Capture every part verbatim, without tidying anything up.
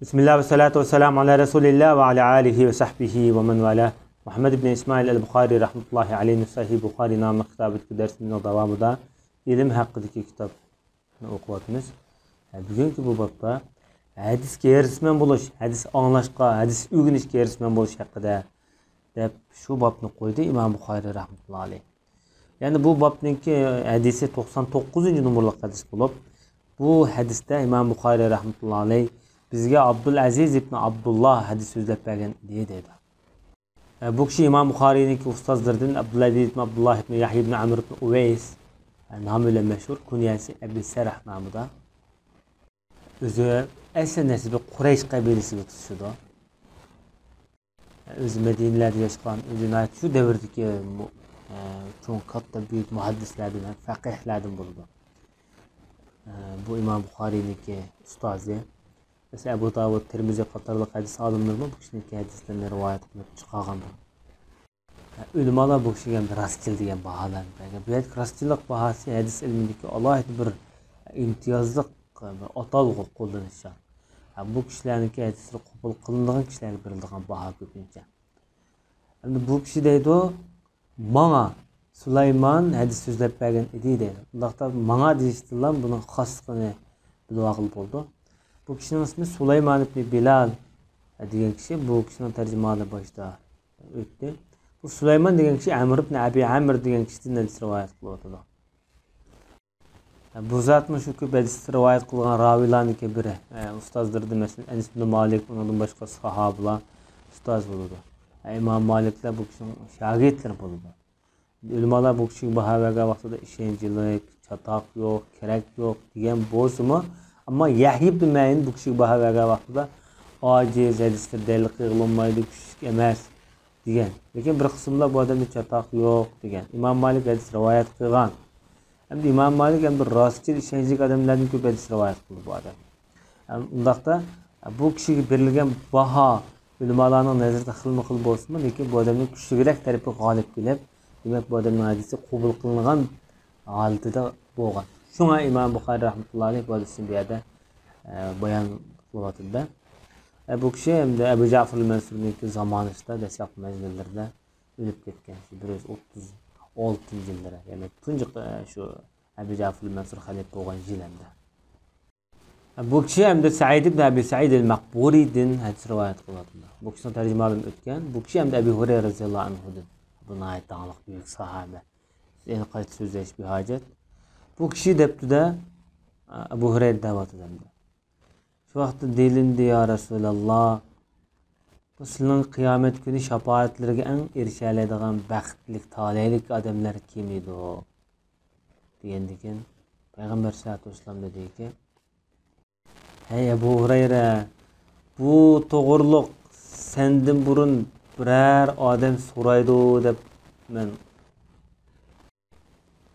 بىسمىللا ۋەسسالاتۇ ۋەسسالامۇ ئالا رەسۇلىللا ۋە ئالا ئالىھى ۋە سەھبىھى ۋە مەن ۋالا. مۇھەممەد ئىبن ئىسمائىل ئەل بۇخارى رەھمەتۇللاھى ئەلەيھىنىڭ سەھىھ بۇخارى ناملىق كىتابىدىكى دەرسىمىزنىڭ داۋامىدا ئىلىم ھەققىدىكى كىتابنى ئوقۇۋاتىمىز. بۈگۈنكى بۇ بابتا ھەدىسكە ھېرىسمەن بولۇش، ھەدىس ئاڭلاشقا، ھەدىس ئۆگىنىشكە ھېرىسمەن بولۇش ھەققىدە دەپ شۇ بابنى قويدى ئىمام بۇخارى رەھمەتۇللاھى ئەلەيھ. يەنى بۇ بابنىڭكى ھەدىسى توقسان توققۇزىنچى نومۇرلۇق ھەدىس بولۇپ، بۇ ھەدىستە ئىمام بۇخارى رەھمەتۇللاھى ئەلەيھ بىزگە ئابدۇلئەزىز ئىبن ئابدۇللا ھەدىس سۆزلەپ بەرگەن ئىدى دەيدۇ. بۇ كىشى ئىمام بۇخارىينىڭكى ئۇستازلىرىدىن ئابدۇلئەزىز ئىبن ئابدۇللا ئىبن يەھيا ئىبن ئەمر ئىبن ئۇۋەيس نامى بىلەن مەشھۇر، كۇنيەسى ئەبى سەرھ نامىدا. ئۆزى ئەسلى نەسىبى قۇرەيش قەبىلىسىگە تۇتىشىدۇ. ئۆزى مەدىنىلەردە ياشىغان، ئۆزى ناھايىتى شۇ دەۋردىكى مۇ-، ئە، چوڭ، كاتتا، بۈيۈك مۇھەددىسلەردىن ھەم فەقىھلەردىن بولىدۇ. ئە، بۇ ئىمام بۇخارىينىڭكى ئۇستازى. مەسىلەن، ئەبۇ داۋۇد، تىرمىزى قاتارلىق ھەدىس ئالىملىرىمۇ بۇ كىشىنىڭكى ھەدىسلىرىنى رىۋايەت قىلىپ چىقارغاندا. ئە، ئۆلىمالار بۇ كىشىگە ھەمدە راستچىل دېگەن باھالارنى بەرگەن. بۇ يەردىكى راستچىللىق باھاسى ھەدىس ئىلمىدىكى ئالاھىدە بىر ئىمتىيازلىق بىر ئاتالغۇ قوللىنىشچان. ھە، بۇ كىشىلەرنىڭكى ھەدىسلىرى قوبۇل قىلىنىدىغان كىشىلەرگە بېرىلىدىغان باھا كۆپىنچە. ئەمدى بۇ كىشى دەيدۇ، ماڭا سۇلايمان ھەدىس سۆزلەپ بەرگەن ئىدى دەيدۇ. ئۇنداقتا ماڭا دېيىشتىنلا بۇنىڭ خاسلىقىنى بىلىۋالغىلى بولىدۇ. بۇ كىشىنىڭ ئىسمى سۇلايمان ئىبنى بىلال دېگەن كىشى. بۇ كىشىنىڭ تەرجىمىھالى باشتا ئۆتتى. بۇ سۇلايمان دېگەن كىشى ئەمر ئىبنى ئەبى ئەمر دېگەن كىشىدىن ھەدىس رىۋايەت قىلىۋاتىدۇ. بۇ زاتمۇ شۇ كۆپ ھەدىس رىۋايەت قىلغان راۋىيلارنىڭكى بىرى. ئۇستازلىرىدىن، مەسىلەن، ئەنەس ئىبنى مالىك، ئۇنىڭدىن باشقا ساھابىلار ئۇستاز بولىدۇ. ئىمام مالىكلار بۇ كىشىنىڭ شاگىرتلىرى بولىدۇ. ئۆلىمالار بۇ كىشىگە باھا بەرگەن ۋاقتىدا ئىشەنچلىك، چاتاق يوق، كېرەك يوق دېگەن بولسىمۇ، ئەمما يەھيا ئىبنى مەئىن بۇ كىشىگە باھا بەرگەن ۋاقتىدا ئاجىز، ھەدىسلىرى دەلىل قىلغىلى بولمايدۇ، كۈچلۈك ئەمەس دېگەن. لېكىن بىر قىسىملار بۇ ئادەمدە چاتاق يوق دېگەن. ئىمام مالىك ھەدىس رىۋايەت قىلغان. ئەمدى ئىمام مالىك ئەمدى راستچىل، ئىشەنچلىك ئادەملەردىن كۆپ ھەدىس رىۋايەت قىلدى بۇ ئادەم. ئەم، ئۇنداقتا، بۇ كىشىگە بېرىلگەن باھا ئۆلىمالارنىڭ نەزىرىدە خىلمۇ خىل بولسىمۇ، لېكىن بۇ ئادەمنىڭ كۈچلۈكرەك تەرىپى غالىب كېلىپ، دېمەك، بۇ ئادەمنىڭ ھەدىسى قوبۇل قىلىنغان ھالىتىدە بولغان. شۇڭا ئىمام بۇخارىي رەھمەتۇللاھى ئەلەيھ بۇ ھەدىسنى بۇ يەردە، ئە، بايان قىلىۋاتىدۇ-دە. ئە، بۇ كىشى ئەمدى ئەبۇ جەفەر مەنسۇرنىڭكى زامانىسىدا، دەسلەپكى مەزگىللىرىدە ئۆلۈپ كەتكەن، شۇ بىر يۈز ئوتتۇز ئالتىنچى يىللىرى، يەنى تۇنجى، ئە، شۇ ئەبۇ جەفەر مەنسۇر خەلىپە بولغان يىل ئەمدى. بۇ كىشى ئەمدى سەئىد ئىبن ئەبى سەئىد ئەل مەقبۇرىدىن ھەدىس رىۋايەت قىلىۋاتىدۇ. بۇ كىشىنىڭ تەرجىمىھالىمۇ ئۆتكەن. بۇ كىشى ئەمدى ئەبۇ ھۇرەيرە رەزىياللاھۇ ئەنھۇدىن. بۇ ناھايىتى داڭلىق بۈيۈك ساھابە. ئېنى قايتا سۆزلەش بىھاجەت. بۇ كىشى دەپتۇ-دە، ئەبۇ ھۇرەيرە دەۋاتىدۇ ئەمدى. شۇ ۋاقىتتا دېيىلىندى، يا رەسۇلاللا، بۇ سىلىنىڭ قىيامەت كۈنى شاپائەتلىرىگە ئەڭ ئېرىشەلەيدىغان بەختلىك، تالەيلىك ئادەملەر كىم ئىدۇ؟ دېگەندىكىن، پەيغەمبەر سەللەللاھۇ ئەلەيھى ۋەسەللەم دېدىكى، ھەي ئەبۇ ھۇرەيرە، بۇ توغرۇلۇق سەندىن بۇرۇن بىرەر ئادەم سورايدۇ دەپ مەن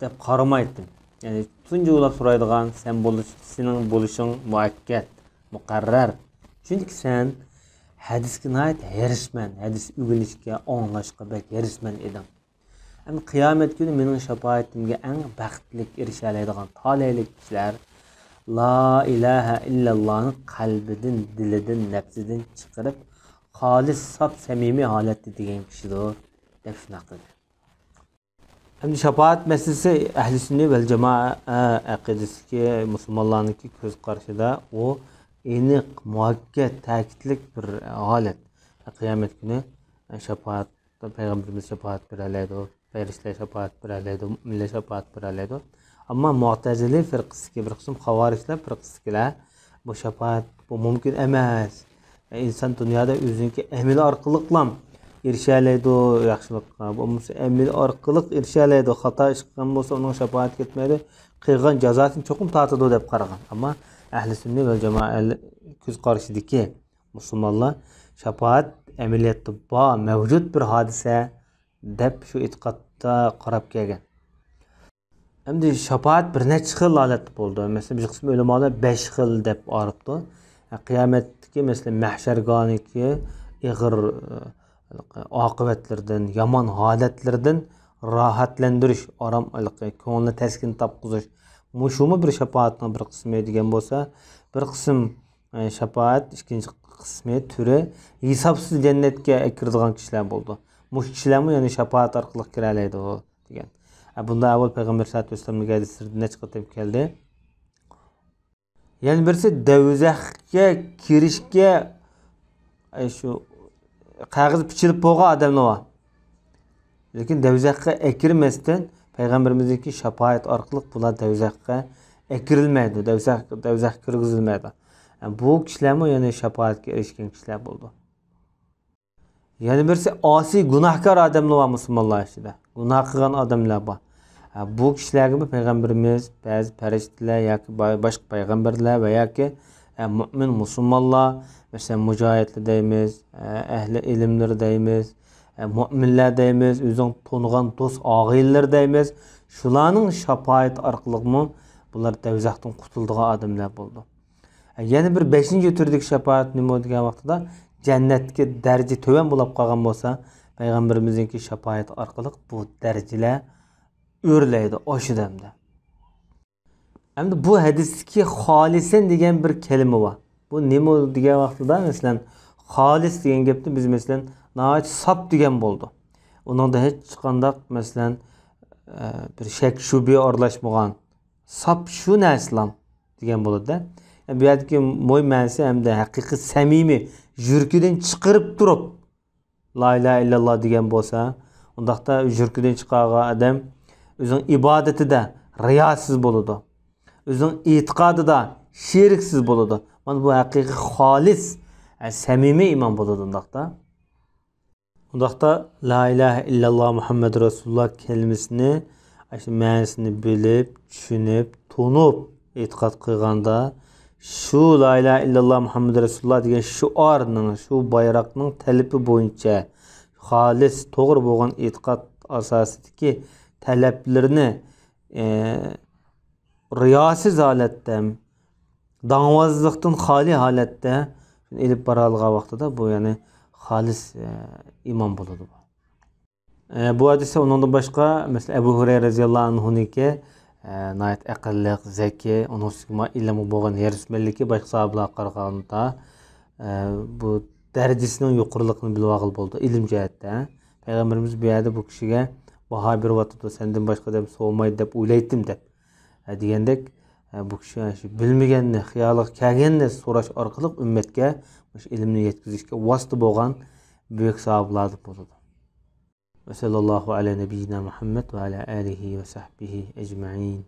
دەپ قارىمايتتىم. يەنى تۇنجى ئۇلاپ سورايدىغان سەن بولۇش، سېنىڭ بولۇشۇڭ مۇئەككەد، مۇقەررەر. چۈنكى سەن ھەدىسكە ناھايىتى ھېرىسمەن، ھەدىس ئۆگىنىشكە، ئاڭلاشقا بەك ھېرىسمەن ئىدىڭ. ئەمدى قىيامەت كۈنى مېنىڭ شاپائىتىمگە ئەڭ بەختلىك ئېرىشەلەيدىغان تالەيلىك كىشىلەر لا ئىلاھە ئىللاللانى قەلبىدىن، دىلىدىن، نەپسىدىن چىقىرىپ، خالىس، ساپ، سەمىمىي ھالەتتە دېگەن كىشىدۇر، دەپ شۇنداق دېدى. ئەمدى شاپائەت مەسىلىسى ئەھلى سۈننە ۋەل جامائە ئەقىدىسىدىكى مۇسۇلمانلارنىڭكى كۆز قارىشىدا ئۇ ئېنىق، مۇئەككەد، تەكىتلىك بىر ھالەت. قىيامەت كۈنى شاپائەت، پەيغەمبىرىمىز شاپائەت بېرەلەيدۇ، پەرىشتىلەر شاپائەت بېرەلەيدۇ، مۆمىنلەر شاپائەت بېرەلەيدۇ. ئەمما مۇئتەزىلە فىرقىسىدىكى بىر قىسىم خاۋارىجلار فىرقىسىدىكىلەر بۇ شاپائەت، بۇ مۇمكىن ئەمەس. ئىنسان دۇنيادا ئۆزىنىڭكى ئەمىلى ئارقىلىقلا ئېرىشەلەيدۇ ياخشىلىققا، بولمىسا ئەمىلى ئارقىلىق ئېرىشەلەيدۇ، خاتا ئىش قىلغان بولسا ئۇنىڭ شاپائىتى كەتمەيدۇ، قىلغان جازاسىنى چوقۇم تارتىدۇ دەپ قارىغان. ئەمما ئەھلى سۈننە ۋەل جامائە كۆز قارىشىدىكى مۇسۇلمانلار شاپائەت ئەمەلىيەتتە بار، مەۋجۇت بىر ھادىسە دەپ شۇ ئېتىقادتا قاراپ كەلگەن. ئەمدى شاپائەت بىر نەچچە خىل ھالەتتە بولىدۇ. مەسىلەن، بىر قىسىم ئۆلىمالار بەش خىل دەپ ئايرىپتۇ. قىيامەتتىكى، مەسىلەن، مەھشەرگاھنىڭكى ئېغىر، ئە، ئاقىۋەتلىرىدىن، يامان ھالەتلىرىدىن راھەتلەندۈرۈش، ئارام، كۆڭلىنى تەسكىن تاپقۇزۇش. مۇشۇمۇ بىر شاپائەتنىڭ بىر قىسمى دېگەن بولسا، بىر قىسىم ئە، شاپائەت ئىككىنچى قىسمى، تۈرى، ھېسابسىز جەننەتكە ئەكىرىدىغان كىشىلەر بولىدۇ. مۇشۇ كىشىلەرمۇ يەنە شاپائەت ئارقىلىق كىرەلەيدۇ دېگەن. ئە، بۇندا ئاۋۋال پەيغەمبەر سەللەللاھۇ ئەلەيھى ۋەسەللەمنىڭ ھەدىسلىرىدە نەچچە قېتىم كەلدى. يەنە بىرسى، دەۋزەخكە كىرىشكە، ئە، شۇ قەغىزى پىچىلىپ بولغان ئادەملەر بار. لېكىن دەۋزەخكە ئەكىرمەستىن، پەيغەمبىرىمىزنىڭكى شاپائەت ئارقىلىق بۇلار دەۋزەخكە ئەكىرىلمەيدۇ، دەۋزەخ، دەۋزەخكە كىرگۈزۈلمەيدۇ. بۇ كىشىلەرمۇ يەنە شاپائەتكە ئېرىشكەن كىشىلەر بولىدۇ. يەنە بىرسى، ئاسىي، گۇناھكار ئادەملەر بار مۇسۇلمانلار ئىچىدە. گۇناھ قىلغان ئادەملەر بار. بۇ كىشىلەرگىمۇ پەيغەمبىرىمىز، بەزى پەرىشتىلەر ياكى با-، باشقا پەيغەمبەرلەر ۋە ياكى، ئە، مۆمىن مۇسۇلمانلار، مەسىلەن، مۇجاھىدلار دەيمىز، ئە، ئەھلى ئىلىملىرى دەيمىز، ئە، مۆمىنلەر دەيمىز، ئۆزىنىڭ تونۇغان دوست ئاغىنىلىرى دەيمىز. شۇلارنىڭ شاپائىتى ئارقىلىقمۇ بۇلار دەۋزەختىن قۇتۇلىدىغان ئادەملەر بولىدۇ. يەنە بىر بەشىنچى تۈردىكى شاپائەت نېمە دېگەن ۋاقتىدا، جەننەتتىكى دەرىجە تۆۋەن بولۇپ قالغان بولسا، پەيغەمبىرىمىزنىڭكى شاپائىتى ئارقىلىق بۇ دەرىجىلەر ئۆرلەيدۇ، ئاشىدۇ ئەمدى. ئەمدى بۇ ھەدىستىكى خالىسەن دېگەن بىر كەلىمە بار. بۇ نېمە دېگەن ۋاقتىدا، مەسىلەن، خالىس دېگەن گەپنى بىز، مەسىلەن، ناھايىتى ساپ دېگەن بولىدۇ. ئۇنىڭدا ھېچقانداق، مەسىلەن، ئە، بىر شەك-شۈبھە ئارىلاشمىغان، ساپ شۇ نەرسىلام دېگەن بولىدۇ-دە. بۇ يەردىكى مۇھىم مەنىسى ھەمدە ھەقىقىي سەمىمىي، يۈرىكىدىن چىقىرىپ تۇرۇپ، لا ئىلاھە ئىللاللا دېگەن بولسا، ئۇنداقتا يۈرىكىدىن چىقارغان ئادەم ئۆزىنىڭ ئىبادىتىدە رىياسىز بولىدۇ. ئۆزىنىڭ ئېتىقادىدا شېرىكسىز بولىدۇ. مانا بۇ ھەقىقىي خالىس، سەمىمىي ئىمان بولىدۇ ئۇنداقتا. ئۇنداقتا لا ئىلاھە ئىللاللا مۇھەممەد رەسۇلۇللا كەلىمىسىنى، ئاشۇ مەنىسىنى بىلىپ، چۈشىنىپ، تونۇپ، ئېتىقاد قىلغاندا، شۇ لا ئىلاھە ئىللاللا مۇھەممەد رەسۇلۇللا دېگەن شوئارنىڭ، شۇ بايراقنىڭ تەلىپى بويىچە خالىس، توغرا بولغان ئېتىقاد ئاساسىدىكى تەلەپلىرىنى، ئە، رىياسىز ھالەتتە، داڭۋازلىقتىن خالىي ھالەتتە ئېلىپ بارالىغان ۋاقتىدا بۇ، يەنى، خالىس، ئە، ئىمان بولىدۇ. ئە، بۇ ھەدىستە ئۇنىڭدىن باشقا، مەسىلەن، ئەبۇ ھۇرەيرە رەزىياللاھۇ ئەنھۇنىڭكى، ئە، ناھايىتى ئەقىللىق، زەكىي، ئۇنىڭ ئۈستىگە ئىلىمغا بولغان ھېرىسمەنلىكى باشقا ساھابىلەرگە قارىغاندا، ئە، بۇ دەرىجىسىنىڭ يۇقىرىلىقىنى بىلىۋالغىلى بولىدۇ، ئىلىم جەھەتتە. پەيغەمبىرىمىز بۇ يەردە بۇ كىشىگە باھا بېرىۋاتىدۇ، سەندىن باشقا ئادەم سورىمايدۇ دەپ ئويلايتتىم دەپ. ھە، دېگەندەك، ھە، بۇ كىشى شۇ بىلمىگەننى، خىيالىغا كەلگەننى سوراش ئارقىلىق ئۈممەتكە مۇشۇ ئىلىمنى يەتكۈزۈشكە ۋاسىتە بولغان بۈيۈك ساھابىلاردىن بولىدۇ. ۋە سەللەللاھۇ ئەلە نەبىييىنا مۇھەممەد ۋە ئەلە ئالىھى ۋە سەھبىھى ئەجمەئىن.